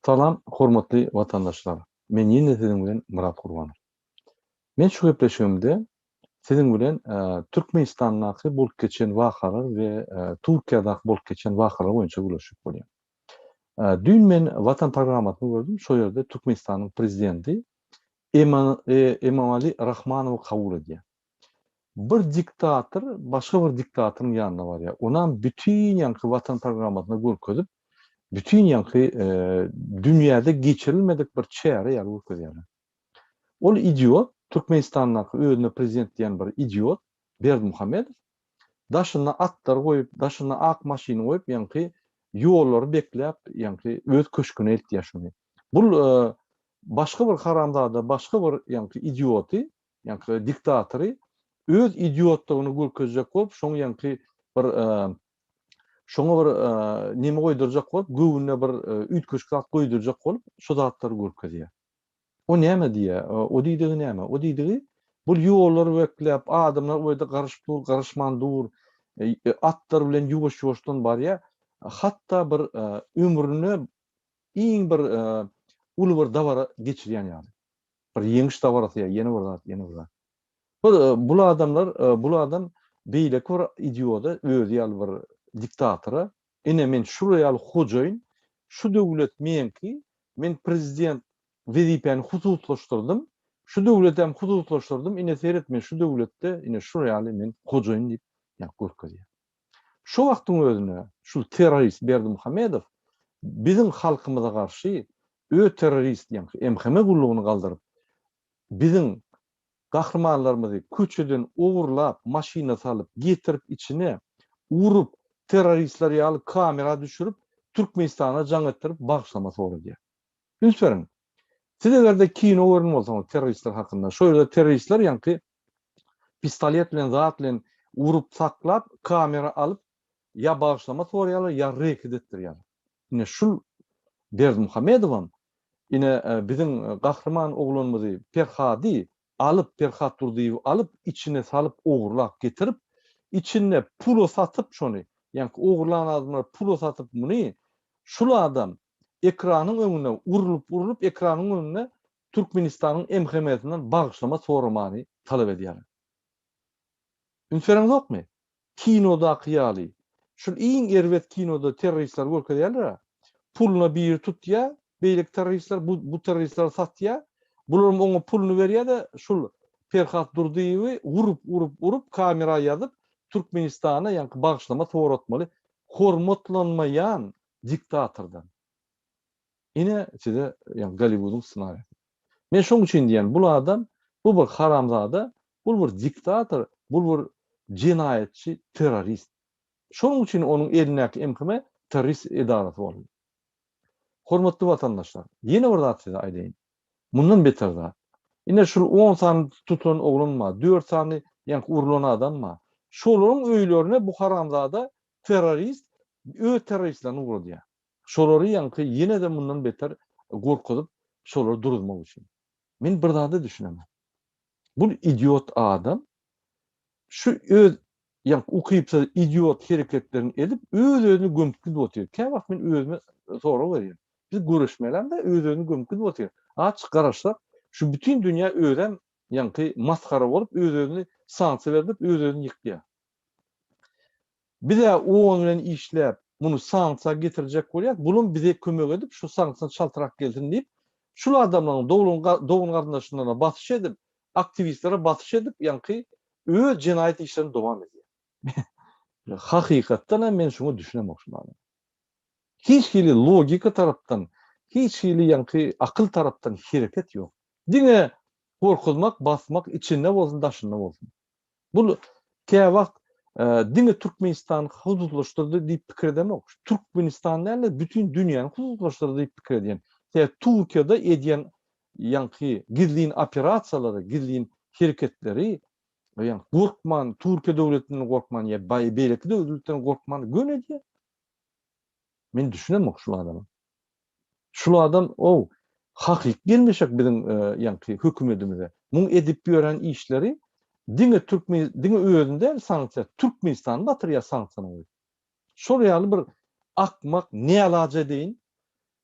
Salam hormatly watandaşlar! Men ýene siziň bilen Myrat Gurbanow. Men şu gepleşigimde siziň bilen Türkmenistandaky bolup geçen wakalar we Türkiýadaky bolup geçen wakalar boýunça gürleşjek bolýan. Düýn men Watan programmasyny gördüm, şo ýerde Türkmenistanyň prezidenti Emomali Rahmanowy kabul edýär. Bir diktator başga bir diktatoryň ýanyna barýar. Onam bütin ýaňky Watan programmasyna görkezip, bütin ýaňky dünýäde geçirilmedik bir çäre ýaly görkezýärler. Ol idiot, Türkmenistandaky özüne prezident diýen bir idiot Berdimuhamedow daşynda atlar goýup, daşynda ak maşyny goýup, ýaňky ýollary bekläp, ýaňky öz köşgüne eltýär şuny. Bul başga bir haramzada, başga bir ýaňky idioty ýaňky diktatory öz idiotlygyny görkezjek bolup, şoň ýaňky bir şoňa bir neme goýdurjak bolup, göwnüne bir üýtgeşik zat goýdurjak bolup, şo zatlary görkezýär. O näme diýýär? O diýdigi näme? O diýdigi bul ýollary bekläp, adamlar o ýerde garyşyp dur, garyşman dur, atlar bilen ýuwaş-ýuwaşdan barýar. Hatda bir ömründe iň bir uly bir dabara geçirýän ýaly. Bir ýeňiş dabarasy ýa ýene bir zat, ýene bir zat. Bir bul adamlar, bul adam beýleki bir idioda, özi ýaly bir diktatora, ine men şular ýaly hojaýyn, şu döwlet meňki, men prezident wezipäni hususlaşdyrdym, şu döwletem hususlaşdyrdym, ine seret men şu döwletde ine şular ýaly men hojaýyn diýip ýa görkezýär. Şo wagtyň özünde şul terrorist Berdimuhamedow biziň halkymyza garşy öz terrorist ýaňky MHM gullugyny galdyryp, biziň gahrymanlarymyzy köçeden ogurlap maşyna salyp getirip içine urup terroristler ýaly kamera düşürip Türkmenistana jaň etdirip bagyşlama soradýar. Üns beriň. Siz egerde kino gören bolsaňyz terroristler hakynda şo ýerde terroristler ýaňky pistolet bilen zat bilen urup saklap kamera alyp ýa bagyşlama soraýarlar ýa reket etdirýärler. Ine şul Berdimuhamedowam ine biziň gahryman oglanymyzy Perhady alyp Perhat Durdyýewi alyp içine salyp ogurlap getirip içinde pula satyp şony ýaňky ogurlan adamlar pula satyp muny şul adam ekranyň öňünde urulyp urulyp ekranyň öňünde Türkmenistanyň MHM-sinden bagyşlama soramany talap edýärler. Üns bereňzokmy? Kinodaky ýaly, şul iň erbet kinoda terroristleri görkezýärler-ä. Puluna biri tutýar, beýleki terroristler bu bu terroristleri satýar. Bularam oňa puluny berýär-de, şul Perhat Durdyýewi urup, urup, urup kamera ýazyp, Türkmenistana ýaňky bagyşlama soratmaly hormatlanmaýan diktatordan. Ine size ýa Golliwudyň ssenariýasy. Men şoň üçin diýýän, bul adam, bu bir haramzada, bul bir diktator, bul bir jenaýatçy, terrorist. Şonuň üçin onuň elindäki MHM terrorist edarasy boldy. Hormatly watandaşlar, ýene bir zat size aýdaýyn. Mundan beter zat. Ine şul on sany tutulan oglan bar, dört sany ýaňky urlan adam bar. Şolaryň öýlerine bu haramzada terrorist öz terroristlerini ugradýar. Şolary ýaňky ýene-de mundan beter gorkuzyp, şolary duruzmak üçin. Men bir zada düşünemok. Bul idiot adam şu öz ýaňky ukypsyz idiot hereketlerini edip, öz-özüni gömüp gidip otyr. Käwagt men özüme sorag berýän. Biz göreşmelem-de öz-özüni gömüp gidip otyr. Açyk garaşsak, şu bütin dünýä özem ýaňky masgara bolup, öz-özüni sanksiýa berdirip, öz-özüni ýykýar. Biz-ä on bilen işläp, muny sanksiýa getirjek bolýas, bulam bize kömek edip, şu sanksiýa çaltrak gelsin diýip, şul adamlaryň dogan-garyndaşlaryna basyş edip, aktiwistlere basyş edip, ýaňky öz jenaýat işlerini dowam edýär. Hakykatdan hem men şuňa düşünemok şu adama. Hiç hili logika tarapdan, hiç hili ýaňky akyl tarapdan hereket ýok. Diňe gorkuzmak, basmak, içinde bolsun, daşynda bolsun. Bul käwagt diňe Türkmenistany hususlaşdyrdy diýip pikir edemok. Türkmenistan däl-de, bütin dünýäni hususlaşdyrdy diýip pikir edýän. Sebäbi Türkiýede edýän ýaňky gizlin operasiýalary, gizlin hereketleri ýaňky gorkman, Türkiýe döwletinden gorkman ýa beýleki döwletden gorkman göni edýär. Men düşünemok şul adama. Şul adam ow hakyky gelmeşek biziň ýaňky hökümedimize. Muň edip ýören işleri diňe türkmen diňe özüni däl sanksiýa Türkmenistany batyrýar sanksiýanyň özi. Şol ýaly bir akmak nälaç edeýin.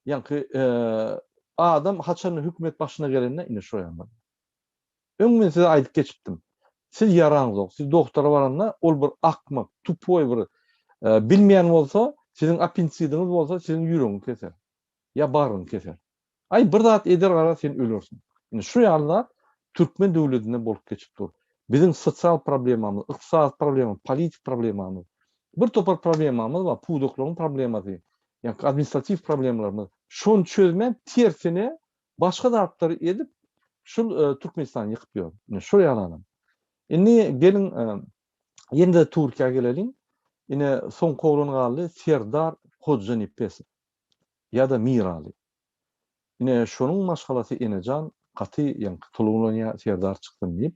Ýaňky adam haçanda hökümet başyna gelende ine şo ýaly bolýar. Öň men size aýdyp geçipdim. Siz ýaraňzok. Siz dogtora baranda ol bir akmak, tupoý bir bilmeýän bolsa, siziň appenditsidiňiz bolsa siziň ýüregiňi keser. Ýa bagryňy keser. Aý bir zat eder gara sen ölersiň. Ine şu ýaly zat türkmen döwledinde bolup geçip dur. Biziň sosial problemamyz, ykdysady problemamyz, politik problemamyz, bir topar problemamyz bar, pudaklaryň problemasy, ýa administratiw problemalarymyz. Şony çözmän tersine başga zatlary edip şul Türkmenistany ýykyp ýör. Ine şol ýaly adam. Indi geliň ýene-de Türkiýä geleliň. Ine soňky oglan galdy Serdar Hojanepesow. Ýa-da Miraly. Ine şonuň maşgalasy Enejan gaty ýaňky tolgunlanýar Serdar çyksyn diýip.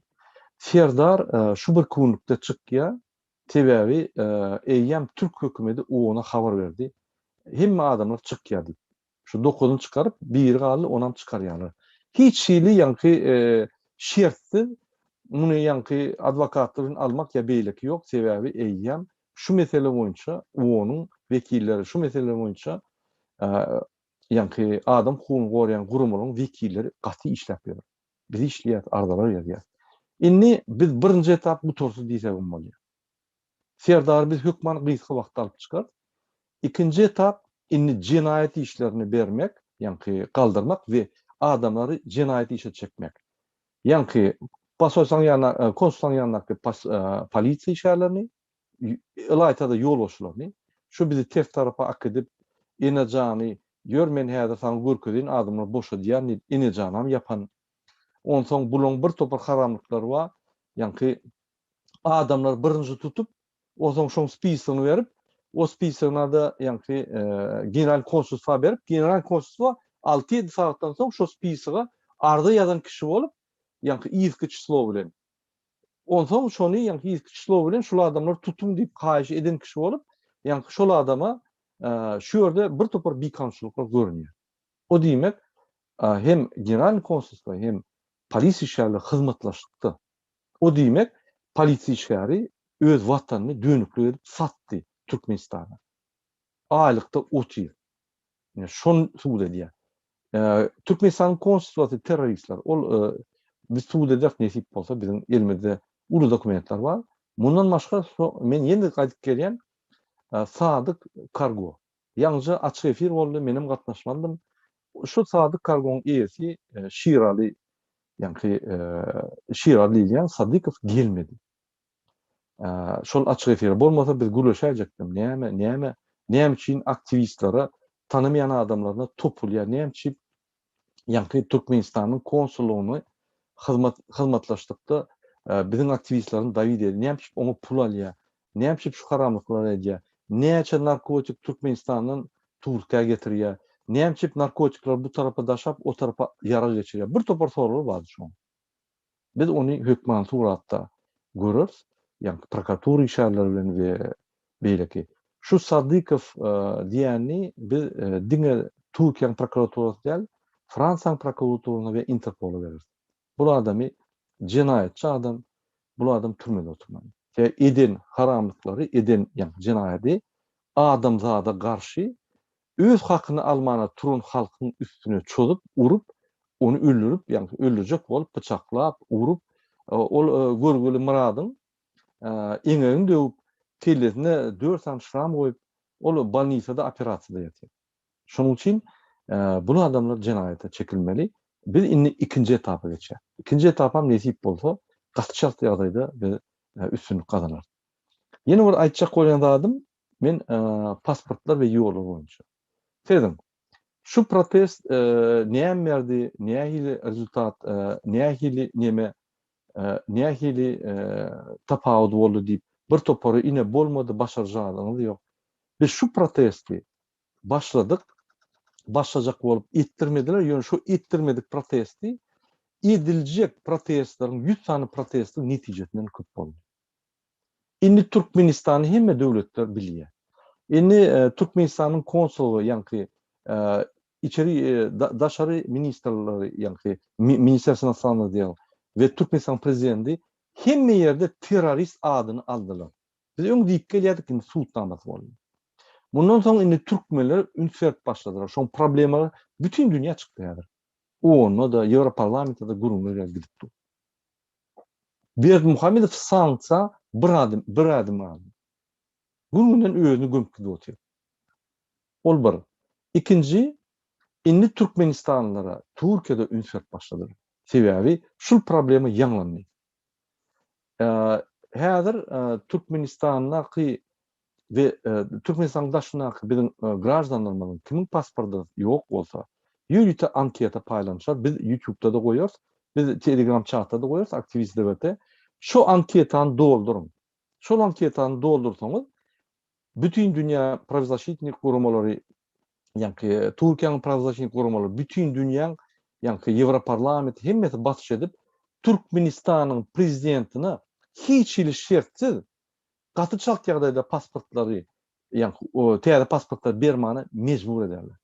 Serdar şu bir günlükde çykýar. Sebäbi eýýäm türk hökümedi ona habar berdi. Hemme adamlar çykýar diýip. Şu dokuzyny çykaryp, biri galdy, onam çykarýarlar. Hiç hili ýaňky şertsiz muny ýaňky adwokatlar bilen almak ýa beýleki ýok. Sebäbi eýýäm şu mesele boýunça OON-yň wekilleri, şu mesele boýunça ýaňky adam hukugyny goraýan guramalaryň wekilleri gaty işläp ýör. Biz işleýäs, arzalar ýazýas. Indi biz birinji etap gutarsyz diýsegem bolýar. Serdary biz hökman gysga wagtda alyp çykarys. Ikinji etap indi jenaýat işlerini bermek, ýaňky galdyrmak we adamlary jenaýat işe çekmek. Ýaňky posolstwanyň ýanyna, konsulstwanyň ýanyndaky polisiýa işgärlerini, ylaýta-da ýolbaşçylaryny, şu bizi ters tarapa akidip, Enejany, ýör men häzir saňa görkezeýin adamlary boşadýan diýip Enejanam ýapan. Onsoň bulaň bir topar haramlyklary bar, ýaňky adamlary birinji tutup, onsoň şoň spisogyny berip, o spisogyna-da ýaňky general konsulstwa berip, general konsulstwa alty-ýedi sagatdan soň şo spisoga arza ýazan kişi bolup, ýaňky yzky çyslo bilen. Onsoň şony ýaňky yzky çyslo bilen şul adamlary tutuň diýip haýyş eden kişi bolup, ýaňky şol adama şu ýerde bir topar bikanunçylyklar görünýär. O diýmek, hem general konsulstwa, hem polisiýa işgärleri hyzmatlaşykda. O diýmek, polisiýa işgäri öz watanyny dönüklik edip satdy Türkmenistana. Aýlykda otyr. Ine şony subut edýär. Türkmenistanyň konsulstwasy terroristler. Ol biz subut ederis nesip bolsa biziň elimizde uly dokumentler bar. Mundan başga men ýene gaýdyp gelýän Sadyk Kargo. Ýaňyja açyk efir boldy, menem gatnaşmalydym. Şu Sadyk Kargoň eýesi Şiraly ýaňky Şiraly diýilýän Sadykow gelmedi. Şol açyk efire. Bolmasa biz gürleşäýjekdim. Näme, näme, näme üçin aktiwistlere, tanamaýan adamlaryna topulýar, näme üçin ýaňky Türkmenistanyň konsullygyny hyzmat hyzmatlaşlykda biziň aktiwistlerini dawid edýär, näme üçin oňa pul alýar, näme üçin şu haramlyklary edýär, näçe narkotik Türkmenistandan Türkiýä getirýär, näme üçin narkotikleri bu tarapa daşap, o tarapa ýarag geçirýär. Bir topar soraglar bardy şoň. Biz ony hökmany suratda göreris, ýagny prokuratura işgärleri bilen we beýleki. Şu Sadykow diýenini biz diňe Türkiýäniň prokuraturasy däl, Fransiýanyň prokuraturasyna we Interpola bereris. Bul adamy jenaýatçy adam, bul adam türmede oturmaly. Sebäbi eden haramlyklary, eden ýagny jenaýady adamzada garşy öz hakyny almana turan halkyň üstüne çozup, urup, ony öldürip, ýagny öldürjek bolup, pyçaklap, urup, ol görgüli Myradyň eňegini döwüp, kellesine dört sany şram goýup, ol bolnisada operasiýada ýatyr. Şonuň üçin bul adamlar jenaýata çekilmeli. Biz indi ikinji etapa geçýäris. Ikinji etapam nesip bolsa, gaty çalt ýagdaýda biz üstünlik gazanarys. Ýene bir aýtjak bolýan zadym, men pasportlar we ýollar boýunça. Serediň, şu protest näme berdi, nähili rezultat, nähili neme, nähili tapawudy boldy diýip, bir topary ine bolmady, başarjalygyňyz ýok. Biz şu protesti başladyk, başlajak bolup etdirmediler, ýöne şu etdirmedik protesti ediljek protestleriň ýüz sany protestiň netijesinden köp boldy. Indi Türkmenistany hemme döwletler bilýär. Indi Türkmenistanyň konsullygy ýaňky içeri daşary ministrleri ýaňky Ministerstwo inostrannych del we Türkmenistanyň prezidenti hemme ýerde terrorist adyny aldylar. Biz öň diýip gelýärdik indi sud namasy boldy. Mundan soň indi türkmenler üns berip başladylar. Şoň problemalar bütin dünýä çykdy häzir. OON-da-da, Ýewroparlamentde-de gürrüňler ýaly gidip dur. Berdimuhamedow sanksiýa bir adym, bir ädim galdy. Gün-günden özüni gömüp gidip otyr. Ol bir. Ikinji, indi türkmenistanlylara Türkiýede üns berip başladylar. Sebäbi şul problema ýaňlandy. Häzir Türkmenistandaky we Türkmenistanyň daşyndaky biziň graždanlarymyzyň kimiň pasporty ýok bolsa, ýörite anketa paýlanyşar, biz ýutubda-da goýarys, biz telegram çatda-da goýarys, aktiwist DVT. Şo anketany dolduryň. Şol anketany doldursaňyz, bütin dünýä prawzaşitnik guramalary, ýaňky Türkiýäniň prawzaşitnik guramalary, bütin dünýäň ýaňky Ýewroparlamenti hemmesi basyş edip, Türkmenistanyň prezidentine hiç hili şertsiz gaty çalt ýagdaýda pasportlary, ýaňky täze pasportlary bermana mejbur ederler.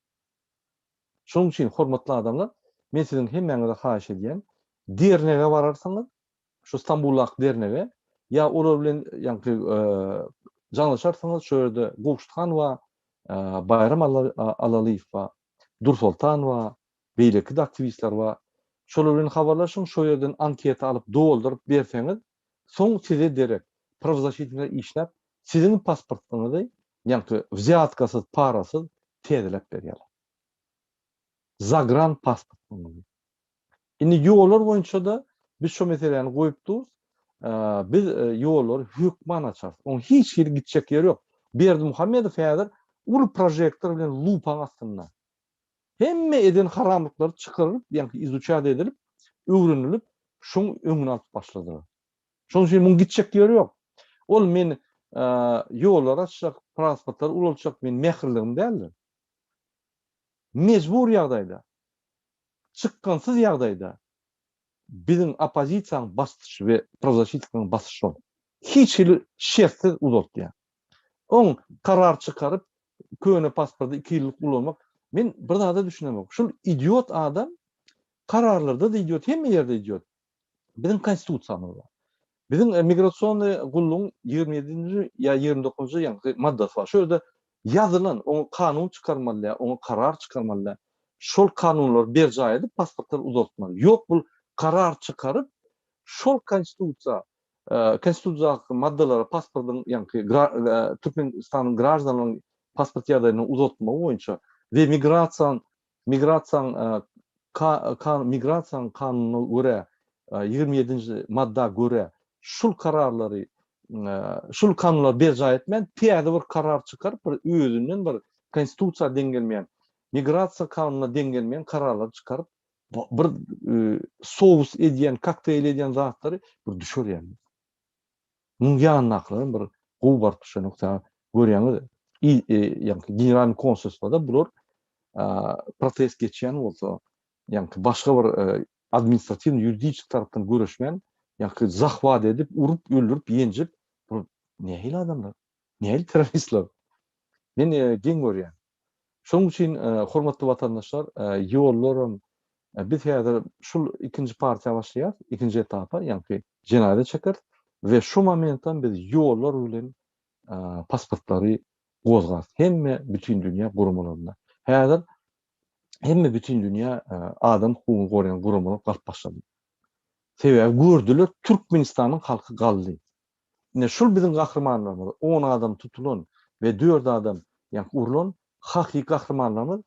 Şonuň üçin hormatly adamlar, men siziň hemmäňize haýyş edýän, dernege bararsyňyz, şu Stambuldaky dernege, ýa olar bilen ýaňky jaňlaşarsyňyz, şo ýerde Gowşut han bar, Baýram Alalyýew bar, Dursoltan bar, beýleki-de aktiwistler bar. Şolar bilen habarlaşyň, şo ýerden anketa alyp dolduryp berseňiz, soň size derek prawzaşitnikler işläp, siziň pasportyňyzy ýaňky wzýatkasyz, parasyz täzeläp berýärler. Zagran pasportyňyzy. Indi ýollar boýunça-da biz şo meseläni goýup durus. Biz ýollary hökman açarys. Oň hiç hili gitjek ýeri ýok. Berdimuhamedow häzir uly prožektor bilen lupaň astynda. Hemme eden haramlyklary çykarylyp, ýaňky izuçat edilip, öwrenilip, şoň öňüni alyp başladylar. Şonuň üçin muň gitjek ýeri ýok. Ol men ýollary açjak, transportlary ulaltjak men mähirligim däldir. Mejbur ýagdaýda, çykgynsyz ýagdaýda biziň oppozisiýanyň basyşy we prawzaşitnikleriň basyşy şol. Hiç hili şertsiz uzaltýar. Oň karar çykaryp köne pasporty 2 ýyllyk ulanmak men bir zada düşünemok. Şul idiot adam kararlarda-da idiot, hemme ýerde idiot. Biziň konstitusiýamyz bar. Biziň migrasionnyý gullugyň 27-nji ýa 29-njy ýaňky maddasy bar. Şo ýerde ýazylan, oňa kanun çykarmaly däl, oňa karar çykarmaly däl. Şol kanunlary berjaý edip pasportlary uzaltmaly. Ýok bul karar çykaryp şol konstitusiýa konstitusiýadaky maddalara pasportyň ýaňky Türkmenistanyň graždanlarynyň pasport ýagdaýyny uzaltmagy boýunça we migrasiýanyň migrasiýanyň migrasiýanyň kanunyna görä 27-nji madda görä şul kararlary şul kanunlary berjaý etmän täze bir karar çykaryp bir özünden bir konstitusiýa deň gelmeýän migrasiýa kanunyna deň gelmeýän kararlary çykaryp bir sous edýän kokteýl edýän zatlary bir düşürýän. Muň ýanyndakylaram bir gowy baryp düşenok. Sen görýäňiz, ýaňky generalnyý konsulstwoda bular protest geçýän bolsa, ýaňky başga bir administratiwnyý ýuridiçeskiý tarapdan göreşmän, ýaňky zahwat edip, urup, öldürip, ýenjip, bu nähili adamlar? Nähili terroristler? Men geň görýän. Şonuň üçin, hormatly watandaşlar, ýollaram biz häzir şul ikinji partiýa başlaýarys, ikinji etapa, ýaňky jenaýata çekeris we şu momentden biz ýollar bilen pasportlary gozgarys. Hemme bütindünýä guramalarynda. Häzir hemme bütindünýä adam hukugyny goraýan guramalar galyp başlady. Sebäbi gördüler, Türkmenistanyň halky galdy. Ine şul biziň gahrymanlarymyz, on adam tutulan we dört adam ýaňky urlan hakyky gahrymanlarymyz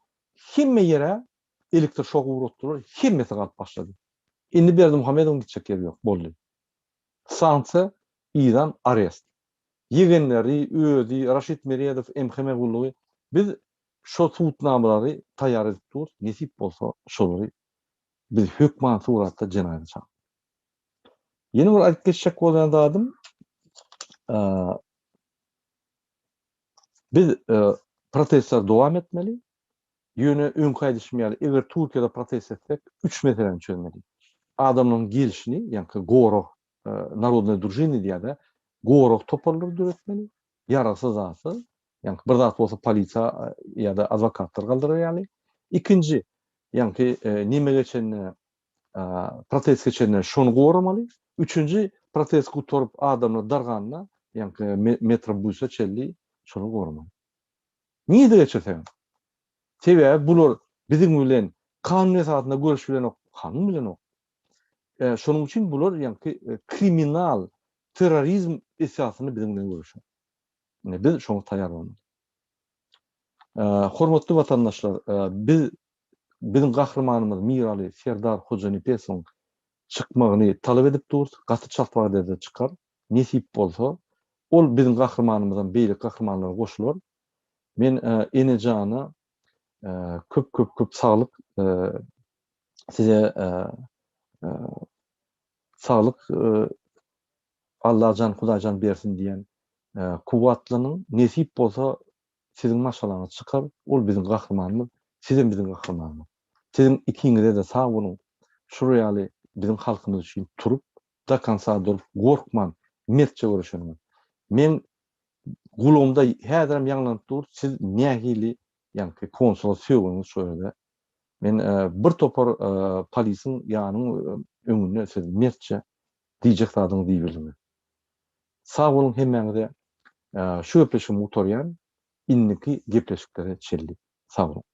hemme ýere elektroşok ugratdylar, hemmesi galyp başlady. Indi Berdimuhamedowyň gitjek ýeri ýok, boldy. Sanksiýa, yzam arest. Ýegenleri, özi, Raşid Meredow, MHM gullugy, biz şo subutnamalary taýýar edip durus, nesip bolsa şolary biz hökman suratda jenaýata çakyp. Ýene bir aýdyp geçjek bolýan zadym, biz protestleri dowam etmeli. Ýöne öňki aýdyşym ýaly, eger Türkiýede protest etsek, üç meseläni çözmeli. Adamlaryň gelşini, ýaňky gorag, narodnoý družiny diýýär-de, gorag toparlary döretmeli, ýaragsyz zatsyz, ýaňky bir zat bolsa polisiýa ýa-da adwokatlar galdyrar ýaly. Ikinji, ýaňky neme geçende, protest geçende şony goramaly. Üçünji, protest gutaryp adamlar darganda, ýaňky metrobusa çenli şony goramaly. Nirede geçirseňem. Sebäbi bular biziň bilen kanun esasynda göreşip bilenok, kanun bilenok. Şonuň üçin bular ýaňky kriminal, terrorizm esasynda biziň bilen göreşer. Ine biz şoňa taýýar bolmaly. Hormatly watandaşlar, biz biziň gahrymanymyz Miraly Serdar Hojanepesowyň çykmagyny talap edip durus. Gaty çalt wagtda çykar. Nesip bolsa, ol biziň gahrymanymyzam beýleki gahrymanlara goşular. Men Enejana köp köp köp saglyk size saglyk Allajan Hudaýjan bersin diýen kuwwatlanyň nesip bolsa siziň maşgalaňyz çykar ol biziň gahrymanymyz sizem biziň gahrymanymyz siziň ikiňizede sag boluň şular ýaly biziň halkymyz üçin turup do konca durup gorkman mertçe göreşeniňiz meň gulagymda häzirem ýaňlanyp dur siz nähili ýaňky konsola sögeniňiz şo ýerde men bir topar polisiň ýanyň öňünde siz mertçe diýjek zadyňyzy diýibildiňiz. Sag boluň hemmäňize şu gepleşigimi gutarýan indiki gepleşiklere çenli sag boluň.